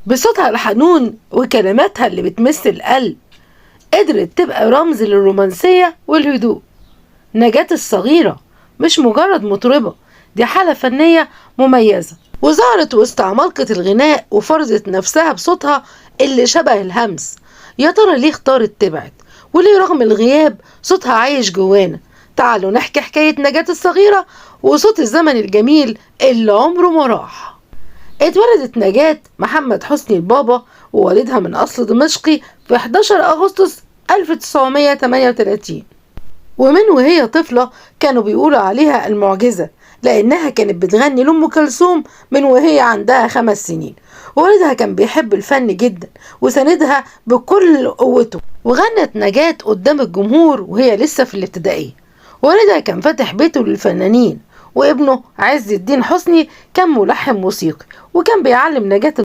بصوتها الحنون وكلماتها اللي بتمس القلب قدرت تبقى رمز للرومانسية والهدوء. نجاة الصغيرة مش مجرد مطربة، دي حالة فنية مميزة، وظهرت وسط عمالقة الغناء وفرضت نفسها بصوتها اللي شبه الهمس. يا ترى ليه اختارت تبعد؟ وليه رغم الغياب صوتها عايش جوانا؟ تعالوا نحكي حكاية نجاة الصغيرة وصوت الزمن الجميل اللي عمره ما راح. اتولدت نجاة محمد حسني البابا ووالدها من أصل دمشقي في 11 أغسطس 1938، ومن وهي طفلة كانوا بيقولوا عليها المعجزة، لأنها كانت بتغني لأم كلثوم من وهي عندها 5 سنين. ووالدها كان بيحب الفن جدا وساندها بكل قوته، وغنت نجاة قدام الجمهور وهي لسه في الابتدائية. والدها كان فاتح بيته للفنانين، وابنه عز الدين حسني كان ملحن موسيقي وكان بيعلم نجاة